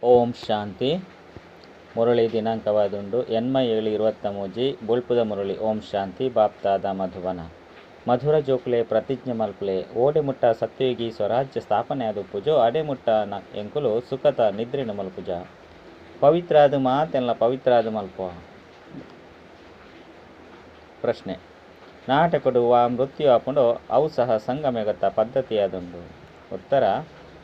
ಓಂ ಶಾಂತಿ. ಮುರಳಿ ದಿನಾಂಕವಾದುಂಡು 8/7/23. ಬೊಳ್ಪುದ ಮುರಳಿ. ಓಂ ಶಾಂತಿ. ಬಾಪ್ತಾದ ಮಧುಬನ. ಮಧುರ ಜೋಕುಲೆ, ಪ್ರತಿಜ್ಞೆ ಮಲ್ಪುಲೆ. ಓಡೆ ಮುಟ್ಟ ಸತ್ಯಯುಗಿ ಸ್ವರಾಜ್ಯ ಸ್ಥಾಪನೆ ಆದುಪ್ಪುಜೋ ಅಡೆ ಮುಟ್ಟ ಎಂಕುಲು ಸುಖತ ನಿದ್ರೆನು ಮಲ್ಪುಜ. ಪವಿತ್ರಾದ ಮಾತೆಲ್ಲ ಪವಿತ್ರಾದ ಮಲ್ಪುವ. ಪ್ರಶ್ನೆ: ನಾಟಕಡು ವಾ ಮೃತ್ಯು ಆಪುಂಡೋ ಅವು ಸಹ ಸಂಗಮೆಗತ ಪದ್ಧತಿಯಾದುಂಡು. ಉತ್ತರ: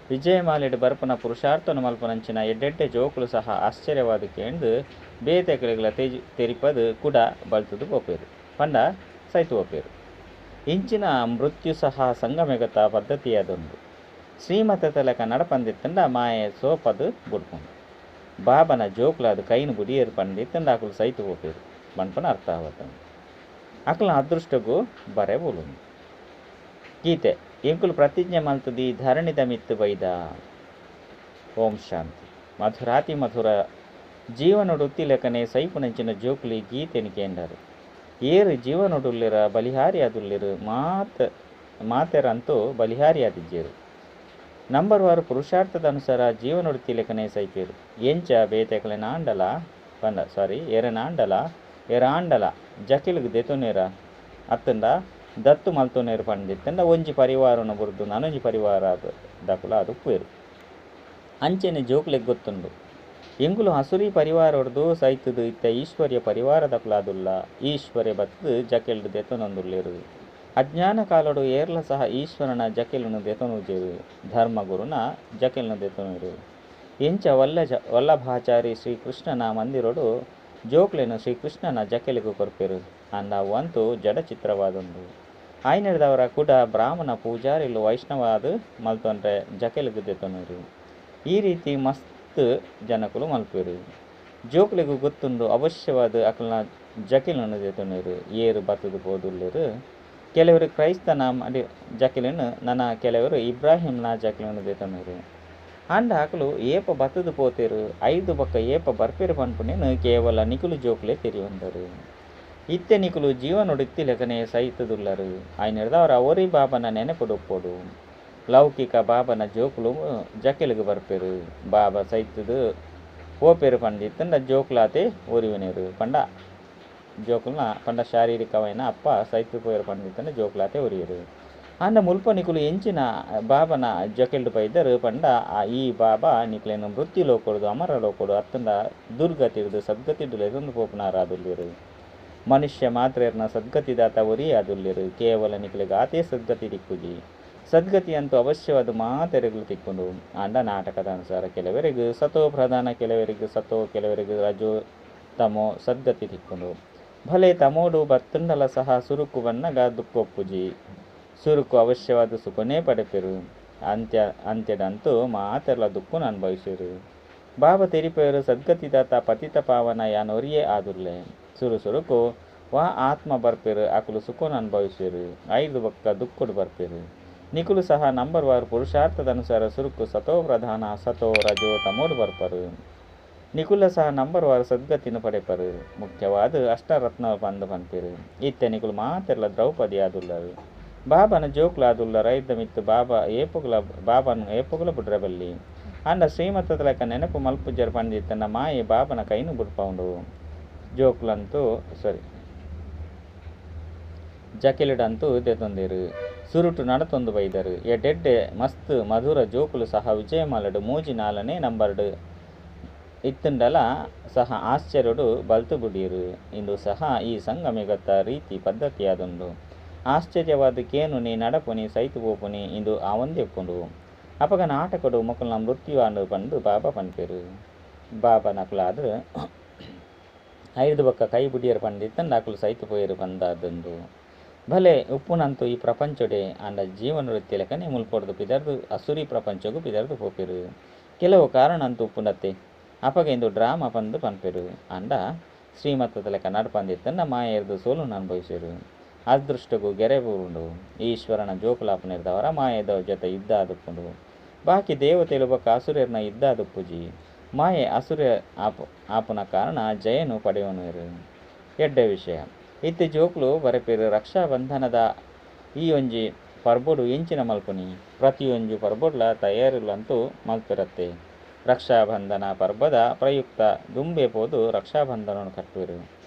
ವಿಜಯಮಾಲೆಡ್ ಬರ್ಪುನ ಪುರುಷಾರ್ಥನು ಮಲ್ಪುನಂಚಿನ ಎಡ್ಡೆಡ್ಡೆ ಜೋಕುಲು ಸಹ ಆಶ್ಚರ್ಯವಾದ ಕೇಂದು ಬೇತೆಕುಲೆಗ್ಲ ತೆರಿಪದು ಕುಡ ಬಲ್ತುದು ಪೋಪೇರು ಪಂಡ ಸೈತು ಪೋಪೇರು. ಇಂಚಿನ ಮೃತ್ಯು ಸಹ ಸಂಗಮೆಗತ ಪದ್ಧತಿಯಾದುಂಡು. ಶ್ರೀಮತ ತಲಕ ನಡಪಂದಿತ್ತಂಡ ಮಾಯೆ ಸೋಪದು ಬುಡ್ಪುಂಡು. ಬಾಬನ ಜೋಕುಲಾದ ಕೈನು ಬುಡಿಯೇರು ಪಂದಿತ್ತಂಡ ಅಕುಲು ಸೈತು ಪೋಪೇರು ಪನ್ಪನ ಅರ್ಥ ಆವತ್ತಂಡು. ಅಕುಲ ಅದೃಷ್ಟಗೂ ಬರೆ ಬೋಲುಂಡು. ಗೀತೆ ಎಂಕುಲು ಪ್ರತಿಜ್ಞೆ ಮಲ್ತದಿ ಧರಣಿದ ಮಿತ್ತು ಬೈದ. ಓಂ ಶಾಂತಿ. ಮಧುರಾತಿ ಮಧುರ ಜೀವನೊಡುತ್ತಿ ಲೆಕ್ಕನೆ ಸೈಪುನಂಚಿನ ಜೋಕುಲಿ ಗೀತೆನಿ ಕೇಂಡರು. ಏರು ಜೀವನೊಡುಲ್ಲಿರ ಬಲಿಹಾರಿ ಅದುಲ್ಲಿರು ಮಾತೆರಂತೂ ಬಲಿಹಾರಿ ಆದಿಜ್ಜೇರು. ನಂಬರ್ ವಾರು ಪುರುಷಾರ್ಥದ ಅನುಸಾರ ಜೀವನೊಡುತ್ತಿ ಲೆಕ್ಕನೆ ಸೈಪೇರು. ಎಂಚ ಬೇತೆಕಲೆ ನಾಂಡಲ ಪಂಡ ಸಾರಿ ಎರೆನಾಂಡಲ ಎರಾಂಡಲ ಜಕಿಲ್ಗ್ ದೆತೊನೇರ ಅತ್ತಂಡ ದತ್ತು ಮಲ್ತೊನೇರು ಪಂಡಿತ್ತಂಡ ಒಂಜಿ ಪರಿವಾರನ ಬುರ್ದು ನಾನೊಂಜಿ ಪರಿವಾರ ದಕುಲ ಅದು ಉಪ್ಪೇರು. ಅಂಚೆನೆ ಜೋಕುಲೆಗ್ ಗೊತ್ತುಂಡು. ಎಂಕುಲು ಹಸುರಿ ಪರಿವಾರೊಡ್ದು ಸೈತುದು ಇತ್ತ ಈಶ್ವರ್ಯ ಪರಿವಾರ ದಕುಲಾದುಲ್ಲ. ಈಶ್ವರ್ಯ ಬತ್ತುದು ಜಕೆಲ್ಡ್ ದೆತೊನೊಂದುಲ್ಲೆರು. ಅಜ್ಞಾನ ಕಾಲೊಡು ಏರ್ಲ ಸಹ ಈಶ್ವರನ ಜಕೆಲುನು ದೆತೊನುಜೆರು. ಧರ್ಮಗುರುನ ಜಕೆಲುನು ದೆತೊನುರು. ಎಂಚ ವಲ್ಲಭಾಚಾರಿ ಶ್ರೀಕೃಷ್ಣನ ಮಂದಿರೊಡು ಜೋಕ್ಲೆನು ಶ್ರೀಕೃಷ್ಣನ ಜಕೆಲುಗು ಕೊರ್ಪೆರು. ಆಂಡ ಅವು ಜಡ ಚಿತ್ರವಾದುಂಡು. ಆಯ್ನೆಡ್ದವರ ಕುಡ ಬ್ರಾಹ್ಮಣ ಪೂಜಾರಿಲು ವೈಷ್ಣವಾದ ಮಲ್ತೊಂಡ್ರೆ ಜಕೆಲುಗು ದೆತೊನುರು. ಈ ರೀತಿ ಮಸ್ತ್ ಜನಕುಲು ಮಲ್ಪೆರು. ಜೋಕ್ಲೆಗು ಗೊತ್ತುಂಡು ಅವಶ್ಯವಾದ ಅಕಲ್ನ ಜಕೆಲುನು ದೆತೊನುರು. ಏರು ಬತ್ತುದು ಪೋದುಲ್ಲೆರು. ಕೆಲವರು ಕ್ರೈಸ್ತನ ಜಕೆಲುನು ನನ ಕೆಲವರು ಇಬ್ರಾಹಿಂನ ಜಕೆಲುನು ದೆತೊನುರು. ಆಂಡ ಅಕಲು ಏಪ ಬತ್ತುದು ಪೋತೇರು ಐದು ಬೊಕ್ಕ ಏಪ ಬರ್ಪೇರು ಪನ್ಪುನೇನು ಕೇವಲ ನಿಕುಲು ಜೋಕ್ಲೆ ತೆರಿಯೊಂದರು. ಇತ್ತೆ ನಿಕುಲು ಜೀವನೊಡಿತ್ತಿ ಲೆಕ್ಕನೆ ಸೈತದುಲ್ಲರು. ಆಯ್ನೆಡ್ದವರ ಒರಿ ಬಾಬನ ನೆನಪುಡುಪ್ಪೊಡು. ಲೌಕಿಕ ಬಾಬನ ಜೋಕುಲು ಜಕೆಲುಗು ಬರ್ಪೇರು. ಬಾಬಾ ಸೈತದು ಪೋಪೇರು ಪಂಡಿತ್ತಂಡ ಜೋಕ್ಲಾತೆ ಒರಿವಿನೇರು. ಪಂಡ ಜೋಕುಲ್ನ ಪಂಡ ಶಾರೀರಿಕವೈನ ಅಪ್ಪ ಸೈತು ಪೋಯರು ಪಂಡಿತ್ತಂಡ ಜೋಕ್ಲಾತೆ ಒರಿಯರು. ಆಂಡ ಮುಲ್ಪ ನಿಕುಲು ಎಂಚಿನ ಬಾಬನ ಜಕೆಲ್ಡು ಬೈದರು ಪಂಡ ಈ ಬಾಬಾ ನಿಕ್ಲೇನು ಮೃತ್ಯು ಲೋಕೊಡ್ದು ಅಮರ ಲೋಕೊಡು ಅತ್ತಂಡ ದುರ್ಗತಿಡ್ದು ಸದ್ಗತಿಡ್ದು ಲೆದೊಂದು ಪೋಪುನಾರಾದುಲ್ಲೆರು. ಮನುಷ್ಯ ಮಾತ್ರೇರ್ನ ಸದ್ಗತಿದಾತ ಒರಿ ಆದುಲ್ಲೆರು. ಕೇವಲ ನಿಕ್ಲೆಗ್ ಆತೇ ಸದ್ಗತಿ ತಿಕ್ಕುಜಿ. ಸದ್ಗತಿ ಅಂತೂ ಅವಶ್ಯವಾದ ಮಾತೆರೆಗ್ಲು ತಿಕ್ಕುಂಡು. ಆಂಡ ನಾಟಕದ ಅನುಸಾರ ಕೆಲವರಿಗೆ ಸತೋ ಪ್ರಧಾನ, ಕೆಲವರಿಗೆ ಸತೋ, ಕೆಲವರಿಗೆ ರಜೋ ತಮೋ ಸದ್ಗತಿ ತಿಕ್ಕುಂಡು. ಭಲೆ ತಮೋಡು ಬತ್ತುಂಡಲ ಸಹ ಸುರುಕು ಬನ್ನಗ ದುಃಖೊಪ್ಪುಜಿ. ಸುರುಕು ಅವಶ್ಯವಾದ ಸುಖನೇ ಪಡೆಪೆರು. ಅಂತ್ಯದಂತೂ ಮಾತೆರ್ಲ ದುಃಖನ ಅನುಭವಿಸಿರು. ಬಾಬಾ ತೆರಿಪೇರು ಸದ್ಗತಿದಾತ ಪತಿತ ಪಾವನ ಯಾನೊರಿಯೇ ಆದುಲ್ಲೆ. ಸುರು ಸುರುಕು ವಾ ಆತ್ಮ ಬರ್ಪೇರು ಅಕುಲು ಸುಖನ ಅನುಭವಿಸಿರು. ಐದು ಬೊಕ್ಕ ದುಃಖಡು ಬರ್ಪೇರು. ನಿಕುಲು ಸಹ ನಂಬರ್ ವಾರು ಪುರುಷಾರ್ಥದ ಅನುಸಾರ ಸುರುಕು ಸತೋ ಪ್ರಧಾನ ಸತೋ ರಜೋ ತಮೋಡು ಬರ್ಪರು. ನಿಕುಲ ಸಹ ನಂಬರ್ ವಾರು ಸದ್ಗತಿನ ಪಡೆಪರು. ಮುಖ್ಯವಾದ ಅಷ್ಟರತ್ನ ಪಂದು ಪನ್ಪೇರು. ಇತ್ತೆ ನಿಕುಲು ಮಾತೆರ್ಲ ದ್ರೌಪದಿ ಆದುಲ್ಲರು. ಬಾಬನ ಜೋಕ್ಲು ಆದುಲ್ಲರ ಐದ ಮಿತ್ತು ಬಾಬಾ ಏಪುಗುಲ ಬಾಬನ ಏಪುಗುಲ ಬುಡ್ರಬಲ್ಲಿ. ಆಂಡ ಶ್ರೀಮತದ ಲೆಕ್ಕ ನೆನಪು ಮಲ್ಪುಜರ್ ಪಂಡಿತ್ತಂಡ ಮಾಯೆ ಬಾಬನ ಕೈನು ಬುಡ್ಪೌಂಡು. ಜೋಕ್ಲಂತೂ ಸಾರಿ ಜಕೆಲಿಡಂತೂ ದೆತೊಂದೇರು. ಸುರುಟು ನಡತೊಂದು ಬೈದರು. ಎಡ್ಡೆಡ್ಡೆ ಮಸ್ತ್ ಮಧುರ ಜೋಕುಲು ಸಹ ವಿಜಯಮಾಲಡು ಮೂಜಿ ನಾಲನೇ ನಂಬರ್ಡು ಇತ್ತುಂಡಲ ಸಹ ಆಶ್ಚರ್ಯಡು ಬಲ್ತು ಬುಡೀರು. ಇಂದು ಸಹ ಈ ಸಂಗಮಿಗತ ರೀತಿ ಪದ್ಧತಿಯಾದುಂಡು. ಆಶ್ಚರ್ಯವಾದ ಕೇನುನಿ ನಡಪುನಿ ಸೈತು ಪೋಪುನಿ ಇಂದು ಆವಂದೆಪ್ಪುಂಡು. ಅಪಗ ನಾಟಕಡು ಮೊಕಲ್ನ ಮೃತ್ಯು ಆಂಡು ಪಂದು ಬಾಬಾ ಪನ್ಪೇರು. ಬಾಬಾ ನಕುಲಾದ್ರೆ ಐದು ಬೊಕ್ಕ ಕೈ ಬುಡಿಯರು ಪಂಡಿತ್ತಂಡ ಅಕುಲು ಸೈತು ಪೋಯರು ಪಂದಾದುಂಡು. ಭಲೆ ಉಪ್ಪುನಂತೂ ಈ ಪ್ರಪಂಚೊಡೆ ಆಂಡ ಜೀವನ ವೃತ್ತಿ ಲೆಕ್ಕನೆ ಮುಲ್ಪೊಡ್ದು ಪಿದರ್ದು ಅಸುರಿ ಪ್ರಪಂಚಗೂ ಪಿದರ್ದು ಪೋಪೆರು. ಕೆಲವು ಕಾರಣ ಅಂತೂ ಉಪ್ಪುನತ್ತೆ. ಅಪಗ ಇಂದು ಡ್ರಾಮಾ ಪಂದು ಪನ್ಪೆರು. ಆಂಡ ಶ್ರೀಮತದ ಲೆಕ್ಕ ನಡಪಂದಿತ್ತಂಡ ಮಾಯೆರ್ದು ಸೋಲುನು ಅನುಭವಿಸಿರು. ಅದೃಷ್ಟಗೂ ಗೆರೆ ಬೂರುಂಡು. ಈಶ್ವರನ ಜೋಕುಲಾಪುನಿರ್ದವರ ಮಾಯೆದ ಜೊತೆ ಯುದ್ಧ ಆದುಪ್ಪುಂಡು. ಬಾಕಿ ದೇವತೆಲು ಬೊಕ್ಕ ಅಸುರೇರ್ನ ಯುದ್ಧ ಆದುಪ್ಪುಜಿ. ಮಾಯೆ ಅಸುರ ಆಪುನ ಕಾರಣ ಜಯನು ಪಡೆಯೋನುವೆರು. ಎಡ್ಡೆ ವಿಷಯ. ಇತ್ತೆ ಜೋಕ್ಲು ಬರೆಪೇರು ರಕ್ಷಾಬಂಧನದ ಈ ಒಂಜಿ ಪರ್ಬೊಡು ಎಂಚಿನ ಮಲ್ಪುನಿ. ಪ್ರತಿಯೊಂಜಿ ಪರ್ಬೊಡ್ಲ ತಯಾರಿಲಂತೂ ಮಲ್ಪೆರತ್ತೆ. ರಕ್ಷಾಬಂಧನ ಪರ್ಬದ ಪ್ರಯುಕ್ತ ದುಂಬೇ ಪೋದು ರಕ್ಷಾಬಂಧನೊನು ಕಟ್ಟುವೆರ್.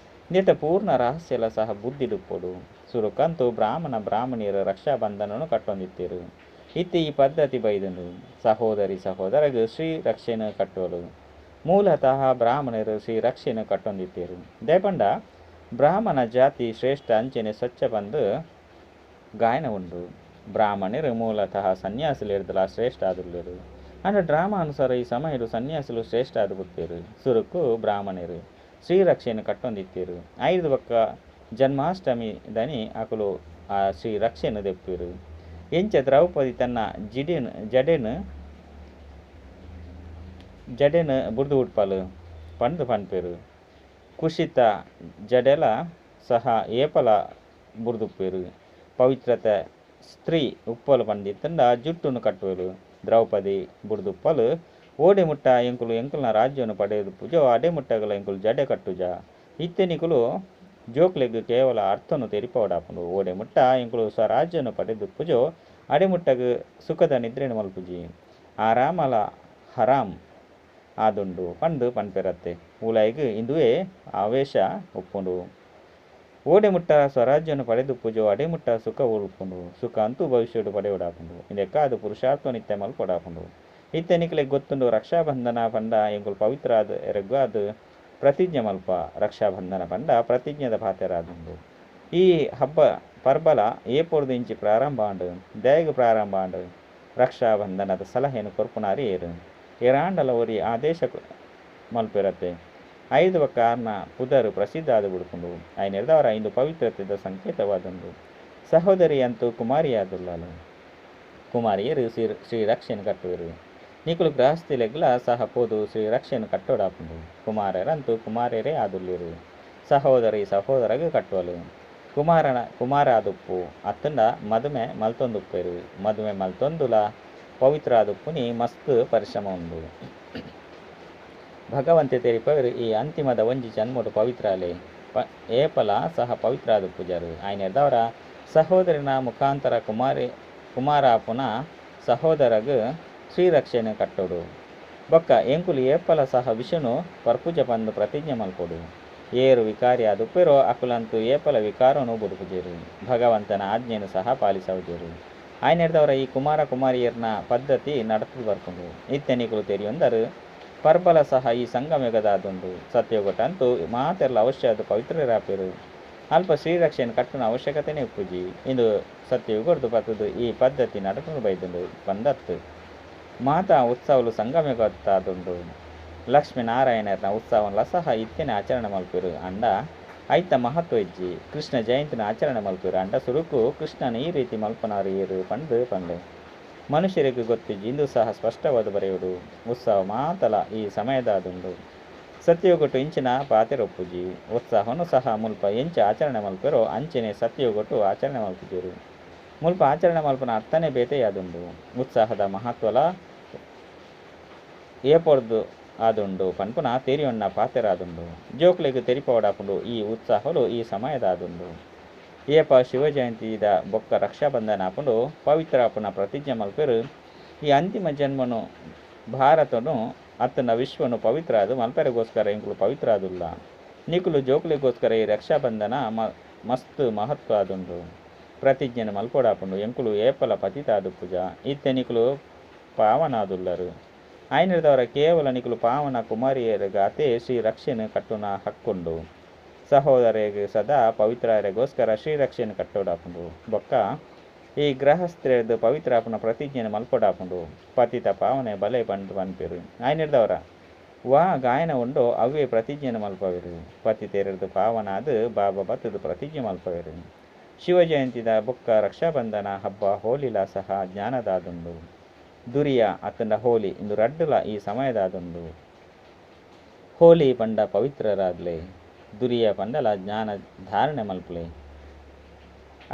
ಇಂದೆತ ಪೂರ್ಣ ರಹಸ್ಯಲ ಸಹ ಬುದ್ಧಿಡುಪ್ಪೊಡು. ಸುರುಕಂತೂ ಬ್ರಾಹ್ಮಣ ಬ್ರಾಹ್ಮಣಿಯೆರ್ ರಕ್ಷಾಬಂಧನೊನು ಕಟ್ಟೊಂದಿತ್ತೆರ್. ಇತ್ತೆ ಈ ಪದ್ಧತಿ ಬೈದುಂಡು. ಸಹೋದರಿ ಸಹೋದರಗ್ ಶ್ರೀ ರಕ್ಷೆನ್ ಕಟ್ಟುವಲ್. ಮೂಲತಃ ಬ್ರಾಹ್ಮಣೆರ್ ಶ್ರೀ ರಕ್ಷೆನ್ ಕಟ್ಟೊಂದಿತ್ತೆರ್. ದಾಯೆ ಪಂಡ ಬ್ರಾಹ್ಮಣ ಜಾತಿ ಶ್ರೇಷ್ಠ ಅಂಚೆನೆ ಸ್ವಚ್ಛ ಪಂದ್ ಗಾಯನ ಉಂಡು. ಬ್ರಾಹ್ಮಣೆರ್ ಮೂಲತಃ ಸನ್ಯಾಸಿಲೆಡ್ದ್ಲಾ ಶ್ರೇಷ್ಠ ಆದುಲ್ಲೆರ್. ಆಂಡ ಡ್ರಾಮಾ ಅನುಸಾರ ಈ ಸಮಯಡ್ ಸನ್ಯಾಸಿಲು ಶ್ರೇಷ್ಠ ಆದ್ ಪುಟ್ಟುವೆರ್. ಸುರುಕು ಬ್ರಾಹ್ಮಣೆರ್ ಶ್ರೀ ರಕ್ಷೆನ್ ಕಟ್ಟೊಂದಿತ್ತೆರ್. ಐಡ್ದ್ ಬೊಕ್ಕ ಜನ್ಮಾಷ್ಟಮಿ ದನಿ ಅಕುಲು ಆ ಶ್ರೀ ರಕ್ಷೆನ್ ದೆಪ್ಪುವೆರ್. ಎಂಚ ದ್ರೌಪದಿ ತನ್ನ ಜಿಡೆನ್ ಜಡೆನ್ ಜಡೆನ್ ಬುಡ್ದು ಬುಡ್ಪಲ್ ಪಂದ್ ಪನ್ಪೆರ್. ಕುಶಿತ ಜಡೆಲ ಸಹ ಏಪಲ ಬುಡ್ದುಪ್ಪುವೆರ್. ಪವಿತ್ರತೆ ಸ್ತ್ರೀ ಉಪ್ಪಲ್ ಪಂದಿತ್ತುಂಡ ಜುಟ್ಟುನು ಕಟ್ಟುವೆರ್. ದ್ರೌಪದಿ ಬುಡ್ದುಪ್ಪಲ್ ಓಡೆ ಮುಟ್ಟ ಎಂಕುಲು ಎಂಕಲ್ನ ರಾಜ್ಯನು ಪಡೆದುಪ್ಪುಜೋ ಅಡೆ ಮುಟ್ಟಗಲ ಎಂಕುಲು ಜಡೆ ಕಟ್ಟುಜ. ಇತ್ತೆ ನಿಕುಲು ಜೋಕ್ಲೆಗ್ ಕೇವಲ ಅರ್ಥನು ತೆರಿಪಾವೊಡಾಪುಂಡು. ಓಡೆ ಮುಟ್ಟ ಎಂಕುಲು ಸ್ವರಾಜ್ಯನು ಪಡೆದುಪ್ಪುಜೋ ಅಡೆ ಮುಟ್ಟಗ್ ಸುಖದ ನಿದ್ರೆನ್ ಮಲ್ಪುಜಿ. ಆರಾಮಲ ಹರಾಮ್ ಆದುಂಡು ಪಂದ್ ಪನ್ಪೆರತ್ತೆ. ಉಲಾಯಿಗ್ ಇಂದುವೇ ಆವೇಶ ಉಪ್ಪುಂಡು. ಓಡೆ ಮುಟ್ಟ ಸ್ವರಾಜ್ಯನು ಪಡೆದುಪ್ಪುಜೋ ಅಡೆ ಮುಟ್ಟ ಸುಖ ಉಪ್ಪುಂಡು. ಸುಖ ಅಂತೂ ಭವಿಷ್ಯಡ್ ಪಡೆಯೊಡಾಪುಂಡು. ಇಂದೆಕ್ಕಾದ್ ಪುರುಷಾರ್ಥನ್ ಇತ್ತೆ ಮಲ್ಪೊಡಾಪುಂಡು. ಇತ್ತೆ ನಿಕ್ಲೆಗ್ ಗೊತ್ತುಂಡು ರಕ್ಷಾಬಂಧನ ಪಂಡ ಎಂಕುಲು ಪವಿತ್ರ ಆದ್ ಎರೆಗ್ಗಾದ್ ಪ್ರತಿಜ್ಞೆ ಮಲ್ಪ. ರಕ್ಷಾಬಂಧನ ಪಂಡ ಪ್ರತಿಜ್ಞೆದ ಪಾತೆರಾದುಂಡು. ಈ ಹಬ್ಬ ಪರ್ಬಲ ಏಪೊರ್ದು ಇಂಚಿ ಪ್ರಾರಂಭ ಆಂಡ್. ದಾಯೆಗ್ ಪ್ರಾರಂಭ ಆಂಡ್. ರಕ್ಷಾಬಂಧನದ ಸಲಹೆನ್ ಕೊರ್ಪುನಾರ್ ಏರ್. ಏರಾಂಡಲ ಒರಿ ಆದೇಶ ಮಲ್ಪೆರತ್ತೆ. ಐಡ್ದ್ ಬೊಕ್ಕ ಆರ್ನ ಪುದರ್ ಪ್ರಸಿದ್ಧ ಆದ್ ಬುಡ್ಪುಂಡು. ಐನೆರ್ದಾವರ ಇಂದು ಪವಿತ್ರತೆದ ಸಂಕೇತವಾದುಂಡು. ಸಹೋದರಿ ಅಂತೂ ಕುಮಾರಿಯಾದುಲ್ಲಲ್. ಕುಮಾರಿಯೆರ್ ಶ್ರೀ ರಕ್ಷೆನ್ ಕಟ್ಟುವೆರ್. ನಿಕುಲು ಗೃಹಸ್ಥಿಲೆಗ್ಲ ಸಹ ಪೋದು ಶ್ರೀ ರಕ್ಷೆನ್ ಕಟ್ಟೊಡಾಪುಂಡು. ಕುಮಾರೆರಂತೂ ಕುಮಾರೆರೇ ಆದುಲ್ಲೆರ್. ಸಹೋದರಿ ಸಹೋದರಗ್ ಕಟ್ಟುವಲ್. ಕುಮಾರನ ಕುಮಾರ ಆದುಪ್ಪು ಅತ್ತುಂಡ ಮದುಮೆ ಮಲ್ತೊಂದುಪ್ಪೆರ್. ಮದುಮೆ ಮಲ್ತೊಂದುಲ ಪವಿತ್ರ ಆದುಪ್ಪುನಿ ಮಸ್ತ್ ಪರಿಶ್ರಮ ಉಂಡು. ಭಗವಂತೆ ತೆರಿಪಾವೆರ್ ಈ ಅಂತಿಮದ ಒಂಜಿ ಜನ್ಮಡ್ ಪವಿತ್ರ ಆಲೆ. ಏಪಲ ಸಹ ಪವಿತ್ರ ಆದುಪ್ಪುಜರ್. ಐನೆರ್ದಾವರ ಸಹೋದರಿನ ಮುಖಾಂತರ ಕುಮಾರಿ ಕುಮಾರಾಪುನ ಸಹೋದರಗ್ ಶ್ರೀರಕ್ಷೆನ್ ಕಟ್ಟೊಡು. ಬೊಕ್ಕ ಎಂಕುಲು ಏಪಲ ಸಹ ವಿಷನು ಪರ್ಪುಜ ಪಂದ್ ಪ್ರತಿಜ್ಞೆ ಮಲ್ಪೊಡು. ಏರ್ ವಿಕಾರಿ ಆದುಪ್ಪೆರೋ ಅಕುಲಂತೂ ಏಪಲ ವಿಕಾರನು ಬುಡ್ಪುಜೆರ್. ಭಗವಂತನ ಆಜ್ಞೆನ್ ಸಹ ಪಾಲಿಸವುಜೆರ್. ಐನೆರ್ದಾವರ ಈ ಕುಮಾರ ಕುಮಾರಿಯರ್ನ ಪದ್ಧತಿ ನಡತುದು ಬರ್ಪುಂಡು. ಇತ್ತೆ ನಿಕುಲು ತೆರಿಯೊಂದರ್ ಪರ್ಬಲ ಸಹ ಈ ಸಂಗಮಯುಗದಾದುಂಡು. ಸತ್ಯಯುಗಟಂತೂ ಮಾತೆರ್ಲ ಅವಶ್ಯಾದ್ ಪವಿತ್ರರಾಪೆರ್. ಅಲ್ಪ ಶ್ರೀರಕ್ಷೆನ್ ಕಟ್ಟುನ ಅವಶ್ಯಕತೆನೇ ಉಪ್ಪುಜಿ. ಇಂದು ಸತ್ಯಯುಗರ್ದು ಪತ್ತುದು ಈ ಪದ್ಧತಿ ನಡತೊಂದು ಬೈದುಂಡು ಪಂದತ್ತು. ಮಾತಾ ಉತ್ಸವಲು ಸಂಗಮಯುಗತ್ತಾದುಂಡು. ಲಕ್ಷ್ಮೀ ನಾರಾಯಣರ್ನ ಉತ್ಸವನ್ಲ ಸಹ ಇತ್ತೆನೆ ಆಚರಣೆ ಮಲ್ಪೆರ್. ಆಂಡ ಐತ ಮಹತ್ವ ಇಜ್ಜಿ. ಕೃಷ್ಣ ಜಯಂತಿನ ಆಚರಣೆ ಮಲ್ಪೆರ್. ಆಂಡ ಸುರುಕು ಕೃಷ್ಣನ್ ಈ ರೀತಿ ಮಲ್ಪನಾರ್ ಏರ್ ಪಂದ್ ಪನ್ಲೆ. ಮನುಷ್ಯರಿಗೆ ಗೊತ್ತಿಜ್ಜಿ. ಇಂದು ಸಹ ಸ್ಪಷ್ಟವಾದ್ ಬರೆಯೊಡು. ಉತ್ಸವ ಮಾತಲ ಈ ಸಮಯದಾದುಂಡು. ಸತ್ಯಯುಗಟ್ ಇಂಚಿನ ಪಾತೆರ ಉಪ್ಪುಜಿ. ಉತ್ಸಾಹನು ಸಹ ಮುಲ್ಪ ಎಂಚ ಆಚರಣೆ ಮಲ್ಪೆರೋ ಅಂಚೆನೆ ಸತ್ಯಯುಗಟ್ ಆಚರಣೆ ಮಲ್ಪುಜೆರ್. ಮುಲ್ಪ ಆಚರಣೆ ಮಲ್ಪುನ ಅರ್ಥನೇ ಬೇತೆಯಾದುಂಡು. ಉತ್ಸಾಹದ ಮಹತ್ವಲ ಏಪೊರ್ದು ಆದುಂಡು ಪನ್ಪುನ ತೆರಿಯೊನ್ನ ಪಾತೆರಾದುಂಡು. ಜೋಕ್ಲೆಗ್ ತೆರಿಪಾವೊಡಾಪುಂಡು ಈ ಉತ್ಸಾಹಲು ಈ ಸಮಯದಾದುಂಡು. ಏಪ ಶಿವಜಯಂತಿದ ಬೊಕ್ಕ ರಕ್ಷಾಬಂಧನ ಆಪುಂಡು ಪವಿತ್ರ ಆಪುನ ಪ್ರತಿಜ್ಞೆ ಮಲ್ಪೆರ್. ಈ ಅಂತಿಮ ಜನ್ಮನು ಭಾರತನು ಅತ್ತುಂಡ ವಿಶ್ವನು ಪವಿತ್ರ ಆದ್ ಮಲ್ಪೆರೆಗೋಸ್ಕರ ಎಂಕುಲು ಪವಿತ್ರ ಆದುಲ್ಲ. ನಿಕುಲು ಜೋಕ್ಲೆಗೋಸ್ಕರ ಈ ರಕ್ಷಾಬಂಧನ ಮಸ್ತ್ ಮಹತ್ವ ಆದುಂಡು. ಪ್ರತಿಜ್ಞೆನ್ ಮಲ್ಪೊಡಾಪುಂಡು ಎಂಕುಲು ಏಪಲ ಪತಿತ ಆದುಪ್ಪುಜ. ಇತ್ತೆ ನಿಕುಲು ಪಾವನಾದುಲ್ಲರ್. ಐನೆರ್ದಾವರ ಕೇವಲ ನಿಕುಲು ಪಾವನ ಕುಮಾರಿಯರಿಗಾತೆ ಶ್ರೀ ರಕ್ಷೆನ್ ಕಟ್ಟುನ ಹಕ್ಕುಂಡು. ಸಹೋದರಿಗ್ ಸದಾ ಪವಿತ್ರರೆಗೋಸ್ಕರ ಶ್ರೀರಕ್ಷೆನ್ ಕಟ್ಟೊಡಾಪುಂಡು. ಬೊಕ್ಕ ಈ ಗೃಹಸ್ಥ್ರೆರ್ದ್ ಪವಿತ್ರ ಆಪುನ ಪ್ರತಿಜ್ಞೆನ್ ಮಲ್ಪೊಡಾಪುಂಡು. ಪತಿತ ಪಾವನೆ ಬಲೆ ಪಂದ್ ಪನ್ಪೆರ್. ಐನೆರ್ದಾವರ ವಾ ಗಾಯನ ಉಂಡೋ ಅವ್ವೇ ಪ್ರತಿಜ್ಞೆನ್ ಮಲ್ಪವೆರ್. ಪತಿತೆರೆರ್ದ್ ಪಾವನಾದ್ ಬಾಬಾ ಬತ್ತುದು ಪ್ರತಿಜ್ಞೆ ಮಲ್ಪವೆರ್. ಶಿವಜಯಂತಿದ ಬೊಕ್ಕ ರಕ್ಷಾಬಂಧನ ಹಬ್ಬ ಹೋಲಿಲ ಸಹ ಜ್ಞಾನದಾದುಂಡು. ದುರಿಯಾ ಅತ್ತುಂಡ ಹೋಲಿ ಇಂದು ರಡ್ಡುಲ ಈ ಸಮಯದಾದುಂಡು. ಹೋಲಿ ಪಂಡ ಪವಿತ್ರರಾದ್ಲೆ. ದುರಿಯಾ ಪಂಡಲ ಜ್ಞಾನ ಧಾರಣೆ ಮಲ್ಪುಲೆ.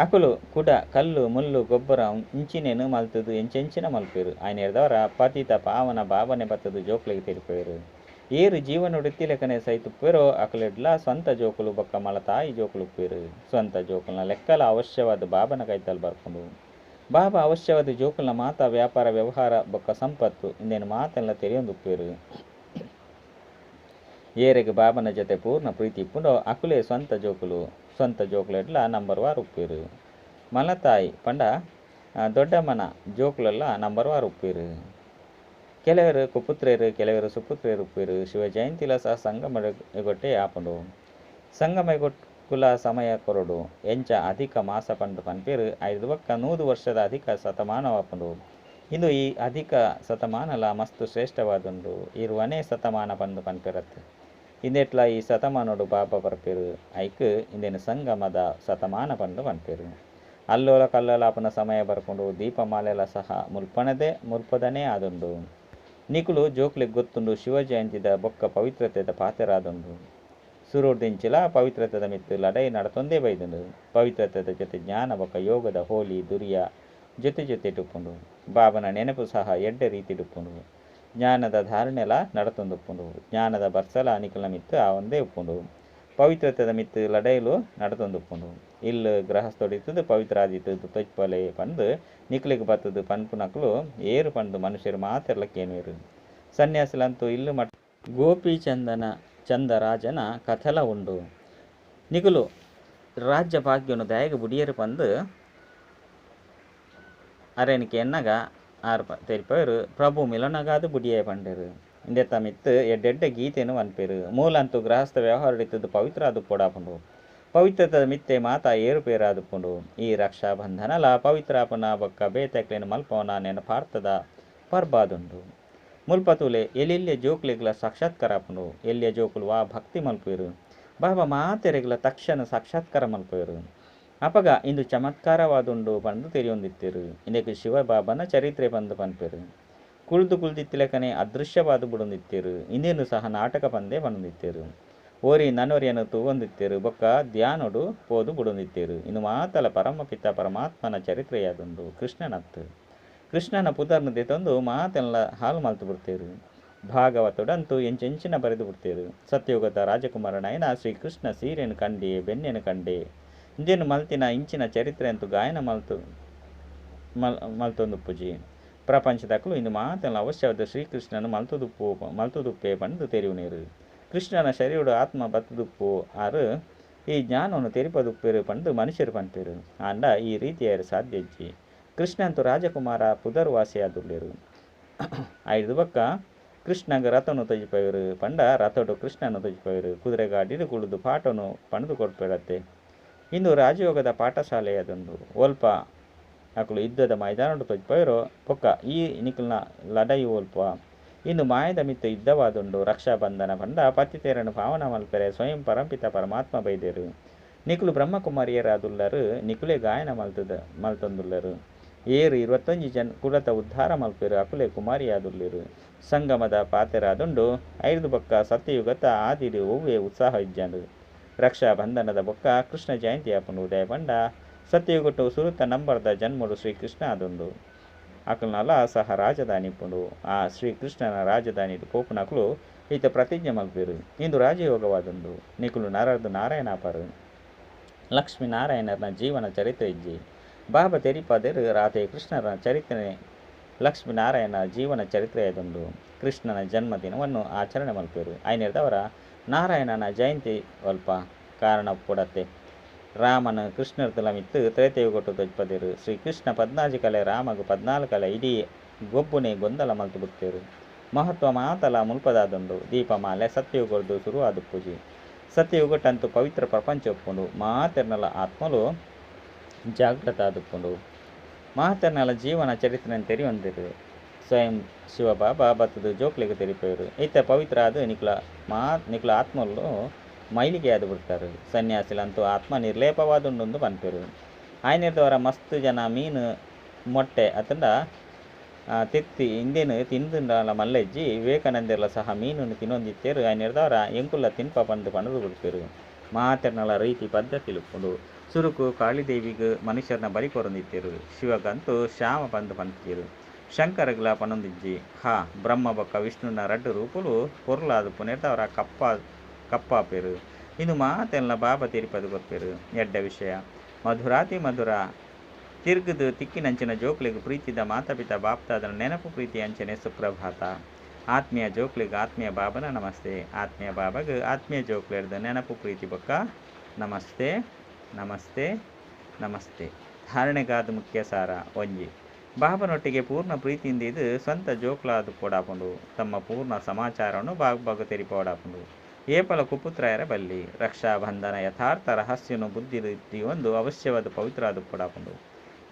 ಅಕುಲು ಕುಡ ಕಲ್ಲು ಮುಲ್ಲು ಗೊಬ್ಬರ ಇಂಚಿನೆನ್ ಮಲ್ತುದು ಎಂಚೆಂಚಿನ ಮಲ್ಪೆರ್. ಐನೆರ್ದಾವರ ಪತಿತ ಪಾವನ ಬಾಬನೆ ಬತ್ತುದು ಜೋಕ್ಲೆಗ್ ತೆರಿಪಾವೆರ್. ಏರ್ ಜೀವನೊಡು ಇತ್ತಿಲೆಕನೆ ಸೈತುಪ್ಪೆರೋ ಅಕುಲೆಡ್ಲಾ ಸ್ವಂತ ಜೋಕುಲು ಬೊಕ್ಕ ಮಲತಾಯಿ ಜೋಕುಲು ಉಪ್ಪುವೆರ್. ಸ್ವಂತ ಜೋಕುಲ್ನ ಲೆಕ್ಕಲ ಅವಶ್ಯವಾದ್ ಬಾಬನ ಕೈತಲ್ ಬರ್ಪುಂಡು. ಬಾಬಾ ಅವಶ್ಯವಾದ್ ಜೋಕುಲ್ನ ಮಾತಾ ವ್ಯಾಪಾರ ವ್ಯವಹಾರ ಬೊಕ್ಕ ಸಂಪತ್ತು ಇಂದೆನ್ ಮಾತೆನ್ಲ ತೆರಿಯೊಂದುಪ್ಪುವೆರ್. ಏರೆಗ್ ಬಾಬನ ಜೊತೆ ಪೂರ್ಣ ಪ್ರೀತಿ ಇಪ್ಪುಂಡೋ ಅಕುಲೇ ಸ್ವಂತ ಜೋಕುಲು. ಸ್ವಂತ ಜೋಕುಲೆಡ್ಲಾ ನಂಬರ್ ವಾರ್ ಉಪ್ಪುವೆರ್. ಮಲತಾಯಿ ಪಂಡ ದೊಡ್ಡಮ್ಮನ ಜೋಕುಲೆಲ್ಲ ನಂಬರ್ ವಾರ್ ಉಪ್ಪುವೆರ್. ಕೆಲವೆರ್ ಕುಪುತ್ರೆರ್, ಕೆಲವೆರ್ ಸುಪುತ್ರೆರ್ ಉಪ್ಪುವೆರ್. ಶಿವ ಜಯಂತಿಲ ಸಹ ಸಂಗಮ ಯುಗಟೇ ಆಪುಂಡು. ಸಂಗಮ ಯುಗಕ್ಕುಲ ಸಮಯ ಕೊರೊಡು. ಎಂಚ ಅಧಿಕ ಮಾಸ ಪಂದ್ ಪನ್ಪೆರ್. ಐರ್ದ್ ಬೊಕ್ಕ 100 ವರ್ಷದ ಅಧಿಕ ಶತಮಾನವಾಪುಂಡು. ಇಂದು ಈ ಅಧಿಕ ಶತಮಾನಲ ಮಸ್ತ್ ಶ್ರೇಷ್ಠವಾದುಂಡು. 20ನೇ ಶತಮಾನ ಪಂದ್ ಪನ್ಪೆರತ್ತೆ. ಇಂದೆಟ್ಲ ಈ ಶತಮಾನೊಡು ಬಾಬಾ ಬರ್ಪೆರ್. ಐಕ್ ಇಂದೆನ್ ಸಂಗಮದ ಶತಮಾನ ಪಂದ್ ಪನ್ಪೆರ್. ಅಲ್ಲೋಲ ಕಲ್ಲೋಲ ಆಪುನ ಸಮಯ ಬರ್ಪುಂಡು. ದೀಪಮಾಲೆಲ ಸಹ ಮುಲ್ಪನದೇ ಮುಲ್ಪದನೇ ಆದುಂಡು. ನಿಕುಲು ಜೋಕ್ಲೆಗ್ ಗೊತ್ತುಂಡು ಶಿವ ಜಯಂತಿದ ಬೊಕ್ಕ ಪವಿತ್ರತೆದ ಪಾತೆರ ಆದುಂಡು. ಸುರುಡ್ದಿಂಚಿಲ ಪವಿತ್ರತೆದ ಮಿತ್ತ್ ಲಡಾಯಿ ನಡತೊಂದೇ ಬೈದ್ಂಡ್. ಪವಿತ್ರತೆದ ಜೊತೆ ಜ್ಞಾನ ಬೊಕ್ಕ ಯೋಗದ ಹೋಲಿ, ದುರಿಯಾ, ಜೊತೆ ಜೊತೆಟ್ ಉಪ್ಪುಂಡು. ಬಾಬನ ನೆನಪು ಸಹ ಎಡ್ಡೆ ರೀತಿಡ್ ಉಪ್ಪುಂಡು. ಜ್ಞಾನದ ಧಾರಣೆಲ ನಡತೊಂದುಪ್ಪುಂಡು. ಜ್ಞಾನದ ಬರ್ಸಲ ನಿಕಲ್ನ ಮಿತ್ತ್ ಆವೊಂದೇ ಉಪ್ಪುಂಡು. ಪವಿತ್ರತೆದ ಮಿತ್ತ್ ಲಡಾಯಿಲು ನಡತೊಂದುಪ್ಪುಂಡು. ಇಲ್ಲ್ ಗೃಹಸ್ಥೊಡಿತ್ತುದು ಪವಿತ್ರ ಆದಿತ್ತುದು ತೊಜ್ಪಲೆ ಪಂದ್ ನಿಕ್ಲೆಗ್ ಬತ್ತುದು ಪನ್ಪುನಕುಲು ಏರ್ ಪಂದ್ ಮನುಷ್ಯರು ಮಾತೆರ್ಲ ಕೇನುವೆರ್. ಸನ್ಯಾಸಿಲಂತೂ ಇಲ್ಲ್ ಮಠ. ಗೋಪಿಚಂದನ ಚಂದರಾಜನ ಕಥೆಲ ಉಂಡು. ನಿಕುಲು ರಾಜ್ಯ ಭಾಗ್ಯೊನು ದಾಯೆಗ್ ಬುಡಿಯರ್ ಪಂದ್ ಅರೆನ್ ಕೇನ್ನಗ ಆರ್ ತೆರಿಪಾವೆರ್ ಪ್ರಭು ಮಿಲನಗಾದ್ ಬುಡಿಯೆ ಪಂಡೆರ್. ಇಂದೆತ ಮಿತ್ತ್ ಎಡ್ಡೆ ಎಡ್ಡೆ ಗೀತೆನ್ ಪನ್ಪೆರ್. ಮೂಲಂತೂ ಗೃಹಸ್ಥ ವ್ಯವಹಾರಡಿತ್ತುದು ಪವಿತ್ರ ಆದುಪ್ಪೊಡಾಪುಂಡು. ಪವಿತ್ರತೆದ ಮಿತ್ತೇ ಮಾತಾ ಏರುಪೇರಾದುಪ್ಪುಂಡು. ಈ ರಕ್ಷಾಬಂಧನಲ ಪವಿತ್ರ ಆಪುನ ಬೊಕ್ಕ ಬೇತೆಕ್ಲೆನ್ ಮಲ್ಪವನ ನೆನಪಾರ್ಥದ ಪರ್ಬ ಆದುಂಡು. ಮುಲ್ಪ ತೂಲೆ ಎಲ್ಲೆಲ್ಯ ಜೋಕ್ಲೆಗ್ಲ ಸಾಕ್ಷಾತ್ಕಾರ ಆಪುಂಡು. ಎಲ್ಯ ಜೋಕುಲು ವಾ ಭಕ್ತಿ ಮಲ್ಪುವೆರ್. ಬಾಬಾ ಮಾತೆರೆಗ್ಲ ತಕ್ಷಣ ಸಾಕ್ಷಾತ್ಕಾರ ಮಲ್ಪುವೆರ್. ಅಪಗ ಇಂದು ಚಮತ್ಕಾರವಾದುಂಡು ಪಂದ್ ತೆರಿಯೊಂದಿತ್ತೆರ್. ಇಂದೆಕ್ ಶಿವ ಬಾಬಾನ ಚರಿತ್ರೆ ಪಂದ್ ಪನ್ಪೆರ್. ಕುಲ್ದು ಕುಲ್ದಿತ್ತಿಲೆಕನೆ ಅದೃಶ್ಯವಾದ್ ಬುಡೊಂದಿತ್ತೆರ್. ಇಂದೆನ್ ಸಹ ನಾಟಕ ಪಂದೇ ಪನೊಂದಿತ್ತೆರ್. ಒರಿ ನನೊರಿಯನ್ ತೂವೊಂದಿತ್ತೆರ್ ಬೊಕ್ಕ ಧ್ಯಾನೊಡು ಪೋದು ಬುಡೊಂದಿತ್ತೆರ್. ಇಂದು ಮಾತಲ ಪರಮಪಿತ ಪರಮಾತ್ಮನ ಚರಿತ್ರೆಯಾದುಂಡು ಕೃಷ್ಣನತ್ತ್. ಕೃಷ್ಣನ ಪುದರ್ನ್ ದೆತೊಂದು ಮಾತೆನ್ಲ ಹಾಲ್ ಮಲ್ತ್ ಬುಡ್ತೆರ್. ಭಾಗವತೊಡಂತೂ ಎಂಚೆಂಚಿನ ಬರೆದ್ ಬುಡ್ತೆರ್. ಸತ್ಯಯುಗದ ರಾಜಕುಮಾರನಾಯಿನ ಶ್ರೀಕೃಷ್ಣ ಸೀರೆನ್ ಕಂಡೆ ಬೆನ್ನೆನ್ ಕಂಡೆ. ಇಂದೆನ್ ಮಲ್ತಿನ ಇಂಚಿನ ಚರಿತ್ರೆ ಅಂತೂ ಗಾಯನ ಮಲ್ತು ಮಲ್ತೊಂದುಪ್ಪುಜಿ. ಪ್ರಪಂಚದಕುಲು ಇಂದು ಮಾತೆನ್ಲ ಅವಶ್ಯವಾದ್ ಶ್ರೀಕೃಷ್ಣನ್ ಮಲ್ತುದುಪ್ಪು ಮಲ್ತುದುಪ್ಪೆ ಪಂದ್ ತೆರಿಯುನೇರ್. ಕೃಷ್ಣನ ಶರೀರಡ್ ಆತ್ಮ ಬತ್ತುದುಪ್ಪು ಆರ್ ಈ ಜ್ಞಾನೊನು ತೆರಿಪದುಪ್ಪೆರ್ ಪಂದ್ ಮನುಷ್ಯೆರ್ ಪನ್ಪೆರ್. ಆಂಡ ಈ ರೀತಿ ಆಯೆರೆ ಸಾಧ್ಯ ಇಜ್ಜಿ. ಕೃಷ್ಣಂತು ರಾಜಕುಮಾರ ಪುದರ್ವಾಸಿಯಾದುಲ್ಲೆರ್. ಐರ್ದ್ ಬೊಕ್ಕ ಕೃಷ್ಣಗ್ ರಥೊನು ತೊಜಿಪಾವೆರ್ ಪಂಡ ರಥೊಡು ಕೃಷ್ಣನ್ ತೊಜಿಪಾವೆರ್. ಕುದುರೆ ಗಾಡಿಡ್ ಕುಲ್ಲುದು ಪಾಠೊನು ಪಂಡ್ದ್ ಕೊರ್ಪೆರತ್ತೆ. ಇಂದು ರಾಜಯೋಗದ ಪಾಠಶಾಲೆಯಾದುಂಡು. ಒಲ್ಪ ಅಕುಲು ಯುದ್ಧದ ಮೈದಾನಡ್ ತೊಜಿಪಾವೆರೋ ಬೊಕ್ಕ ಈ ನಿಕಲ್ನ ಲಡಾಯಿ ಒಲ್ಪ. ಇಂದು ಮಾಯದ ಮಿತ್ತ್ ಯುದ್ಧವಾದುಂಡು. ರಕ್ಷಾಬಂಧನ ಪಂಡ ಪತಿತೆರೆನ್ ಪಾವನ ಮಲ್ಪೆರೆ ಸ್ವಯಂ ಪರಂಪಿತ ಪರಮಾತ್ಮ ಬೈದೆರ್. ನಿಕುಲು ಬ್ರಹ್ಮಕುಮಾರಿಯರಾದುಲ್ಲರ್. ನಿಕುಲೇ ಗಾಯನ ಮಲ್ತುದು ಮಲ್ತೊಂದುಲ್ಲರ್. ಏರ್ 21 ಜನ ಕುಲತ ಉದ್ಧಾರ ಮಲ್ಪುವೆರ್ ಅಕುಲೇ ಕುಮಾರಿಯಾದುಲ್ಲೆರ್. ಸಂಗಮದ ಪಾತೆರಾದುಂಡು. ಐರ್ದ್ ಬೊಕ್ಕ ಸತ್ಯಯುಗತ ಆದಿಡ್ ಒವ್ವೇ ಉತ್ಸಾಹ ಇಜ್ಜಂಡ್. ರಕ್ಷಾಬಂಧನದ ಬೊಕ್ಕ ಕೃಷ್ಣ ಜಯಂತಿ ಆಪುಂಡು. ದಾಯೆ ಪಂಡ ಸತ್ಯಯುಗಟ್ ಸುರುತ ನಂಬರ್ದ ಜನ್ಮಡ್ ಶ್ರೀಕೃಷ್ಣ ಆದುಂಡು. ಅಕಲ್ನಲ ಸಹ ರಾಜಧಾನಿ ಇಪ್ಪುಂಡು. ಆ ಶ್ರೀಕೃಷ್ಣನ ರಾಜಧಾನಿಡ್ ಪೋಪುನಕುಲು ಇತ್ತೆ ಪ್ರತಿಜ್ಞೆ ಮಲ್ಪುವೆರ್. ಇಂದು ರಾಜಯೋಗವಾದುಂಡು. ನಿಕುಲು ನರರ್ದ್ ನಾರಾಯಣ ಆಪರ್. ಲಕ್ಷ್ಮೀ ನಾರಾಯಣನ ಜೀವನ ಚರಿತ್ರೆ ಇಜ್ಜಿ. ಬಾಬಾ ತೆರಿಪಾದೆರ್ ರಾಧೆ ಕೃಷ್ಣನ ಚರಿತ್ರೆ ಲಕ್ಷ್ಮೀ ನಾರಾಯಣ ಜೀವನ ಚರಿತ್ರೆ ಆದುಂಡು. ಕೃಷ್ಣನ ಜನ್ಮದಿನವನ್ನು ಆಚರಣೆ ಮಲ್ಪುವೆರ್. ಐನೆರ್ದಾವರ ನಾರಾಯಣನ ಜಯಂತಿ ಒಲ್ಪ ಕಾರಣ ಉಪ್ಪೊಡತ್ತೆ. ರಾಮನ್ ಕೃಷ್ಣರ್ದಲ ಮಿತ್ತ್ ತ್ರೇತಾಯುಗಟ್ ತೊಜಿಪದೆರ್. ಶ್ರೀಕೃಷ್ಣ 14 ಕಲೆ ರಾಮಗ್ 14 ಕಲೆ ಇಡೀ ಗೊಬ್ಬುನೆ ಗೊಂದಲ ಮಲ್ತ್ ಬುಡ್ತೆರ್. ಮಹತ್ವ ಮಾತಲ ಮುಲ್ಪದಾದುಂಡು. ದೀಪಮಾಲೆ ಸತ್ಯಯುಗರ್ದ್ ಸುರು ಆದುಪ್ಪುಜಿ. ಸತ್ಯಯುಗಟಂತೂ ಪವಿತ್ರ ಪ್ರಪಂಚ ಉಪ್ಪುಂಡು. ಮಾತೆರ್ನಲ ಆತ್ಮಲು ಜಾಗೃತ ಆದುಪ್ಪುಂಡು. ಮಾತೆರ್ನಲ ಜೀವನ ಚರಿತ್ರೆನ್ ತೆರಿಯೊಂದೆರ್. ಸ್ವಯಂ ಶಿವಬಾಬಾ ಬತ್ತುದು ಜೋಕ್ಲೆಗ್ ತೆರಿಪಾವೆರ್. ಇತ್ತೆ ಪವಿತ್ರ ಆದ್ ನಿಕುಲ ಮಾ ನಿಕುಲ ಆತ್ಮಲು ಮೈಲಿಗೆ ಆದ್ ಬಿಡ್ತಾರೆ. ಸನ್ಯಾಸಿಲಂತೂ ಆತ್ಮ ನಿರ್ಲೇಪವಾದುಂಡು ಪನ್ಪೆರ್. ಆಯ್ನೆರ್ದಾವರ ಮಸ್ತ್ ಜನ ಮೀನು ಮೊಟ್ಟೆ ಅತ್ತುಂಡ ತೆತ್ತಿ ಇಂದೆನ್ ತಿಂದುಂಡಲ ಮಲ್ಲೆಜ್ಜಿ. ವಿವೇಕಾನಂದೆರ್ಲ ಸಹ ಮೀನುನು ತಿನ್ನೊಂದಿತ್ತೆರ್. ಐನೆರ್ದಾವರ ಎಂಕುಲ್ಲ ತಿನ್ಪ ಪಂದ್ ಪಂಡುದು ಬುಡ್ಪೆರ್. ಮಾತೆರ್ನಲ ರೀತಿ ಪದ್ಧತಿಲು ಉಪ್ಪುಂಡು. ಸುರುಕು ಕಾಳಿದೇವಿಗ್ ಮನುಷ್ಯರ್ನ ಬಲಿ ಕೊರೊಂದಿತ್ತೆರ್. ಶಿವಗಂತೂ ಶ್ಯಾಮ ಪಂದ್ ಪನ್ಪುಜೆರ್. ಶಂಕರಗ್ಲಾ ಪನೊಂದಿಜ್ಜಿ. ಹಾ ಬ್ರಹ್ಮ ಬೊಕ್ಕ ವಿಷ್ಣುನ ರಡ್ಡ್ ರೂಪಲು ಪೊರ್ಲಾದ್ ಉಪ್ಪುನೆರ್ದಾವರ ಕಪ್ಪ ಕಪ್ಪಾಪೆರ್. ಇಂದು ಮಾತೆನ್ಲ ಬಾಬಾ ತೆರಿಪಾದ್ ಕೊರ್ಪೆರ್. ಎಡ್ಡೆ ವಿಷಯ. ಮಧುರಾತಿ ಮಧುರ. ತಿರ್ಗುದು ತಿಕ್ಕಿನಂಚಿನ ಜೋಕ್ಲೆಗ್ ಪ್ರೀತಿದ ಮಾತಾಪಿತ ಬಾಪ್ದಾದನ ನೆನಪು ಪ್ರೀತಿ ಅಂಚನೆ ಸುಪ್ರಭಾತ. ಆತ್ಮೀಯ ಜೋಕ್ಲೆಗ್ ಆತ್ಮೀಯ ಬಾಬನ ನಮಸ್ತೆ. ಆತ್ಮೀಯ ಬಾಬಾಗ್ ಆತ್ಮೀಯ ಜೋಕ್ಲೆಡ್ದ್ ನೆನಪು ಪ್ರೀತಿ ಬೊಕ್ಕ ನಮಸ್ತೆ ನಮಸ್ತೆ ನಮಸ್ತೆ. ಧಾರಣೆಗಾದ್ ಮುಖ್ಯ ಸಾರ. ಒಂಜಿ. ಬಾಬನೊಟ್ಟಿಗೆ ಪೂರ್ಣ ಪ್ರೀತಿಯಿಂದ ಇದು ಸ್ವಂತ ಜೋಕ್ಲಾದ್ ಪೋಡಾಪುಂಡು. ತಮ್ಮ ಪೂರ್ಣ ಸಮಾಚಾರವನ್ನು ಬಾಬಾಗ್ ತೆರಿಪೋಡಾಪುಂಡು. ಏಪಲ ಕುಪುತ್ರಾಯರ ಬಲ್ಲಿ. ರಕ್ಷಾಬಂಧನ ಯಥಾರ್ಥ ರಹಸ್ಯನು ಬುದ್ಧಿ ಒಂದು ಅವಶ್ಯವಾದ ಪವಿತ್ರ ಆದ್ ಪೋಡಾಪುಂಡು.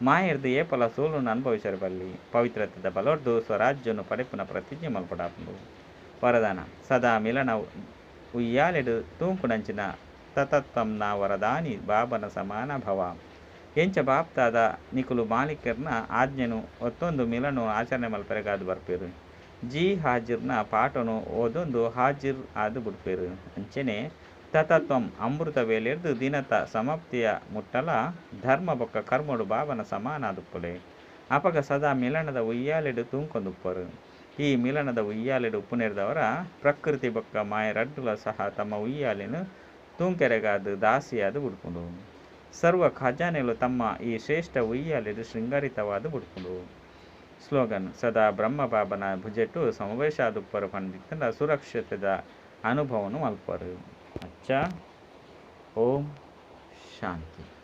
ಮಾಯೆರ್ದ್ ಏಪಲ ಸೋಲುನು ಅನುಭವಿಸರ ಬಲ್ಲಿ. ಪವಿತ್ರತೆದ ಬಲೊರ್ದು ಸ್ವರಾಜ್ಯನು ಪಡೆಪುನ ಪ್ರತಿಜ್ಞೆ ಮಲ್ಪಡಾಪುಂಡು. ವರದಾನ ಸದಾ ಮಿಲನ ಉಯ್ಯಾಲೆಡ್ ತೂಂಕುನಂಚಿನ ತತತ್ವಂನ ವರದಾನಿ ಬಾಬನ ಸಮಾನ ಭವ. ಎಂಚ ಬಾಪ್ದಾದ ನಿಕುಲು ಮಾಲೀಕರ್ನ ಆಜ್ಞೆನು ಒತ್ತೊಂದು ಮಿಲನ ಆಚರಣೆ ಮಲ್ಪೆರೆಗಾದ್ ಬರ್ಪೆರ್. ಜೀ ಹಾಜಿರ್ನ ಪಾಠನು ಓದೊಂದು ಹಾಜಿರ್ ಆದ್ ಬುಡ್ಪೆರ್. ಅಂಚನೆ ತತತ್ವಂ ಅಮೃತ ವೇಳೆರ್ದ್ ದಿನತ ಸಮಾಪ್ತಿಯ ಮುಟ್ಟಲ ಧರ್ಮ ಬೊಕ್ಕ ಕರ್ಮಡು ಬಾಬನ ಸಮಾನ ಆದುಪ್ಪುಲೆ. ಅಪಗ ಸದಾ ಮಿಲನದ ಉಯ್ಯಾಲೆಡ್ ತೂಂಕೊಂದುಪ್ಪರು. ಈ ಮಿಲನದ ಉಯ್ಯಾಲೆಡ್ ಉಪ್ಪುನೆರ್ದವರ ಪ್ರಕೃತಿ ಬೊಕ್ಕ ಮಾಯ ರಡ್ಡುಲ ಸಹ ತಮ್ಮ ಉಯ್ಯಾಲೆನ್ ತೂಂಕೆರೆಗಾದ್ ದಾಸಿಯಾದ್ ಬುಡ್ಪುಂಡು. ಸರ್ವ ಖಜಾನೆಲು ತಮ್ಮ ಈ ಶ್ರೇಷ್ಠ ಉಯ್ಯಾಲೆಡ್ ಶೃಂಗಾರಿತವಾದ್ ಬುಡ್ಪುಂಡು. ಸ್ಲೋಗನ್ ಸದಾ ಬ್ರಹ್ಮ ಬಾಬನ ಭುಜೆಟ್ಟು ಸಮಾವೇಶ ಆದುಪ್ಪರು ಪಂಡಿತ್ತಂಡ ಸುರಕ್ಷತೆದ ಅನುಭವನು ಮಲ್ಪರು. ಅಚ್ಚಾ. ಓಂ ಶಾಂತಿ.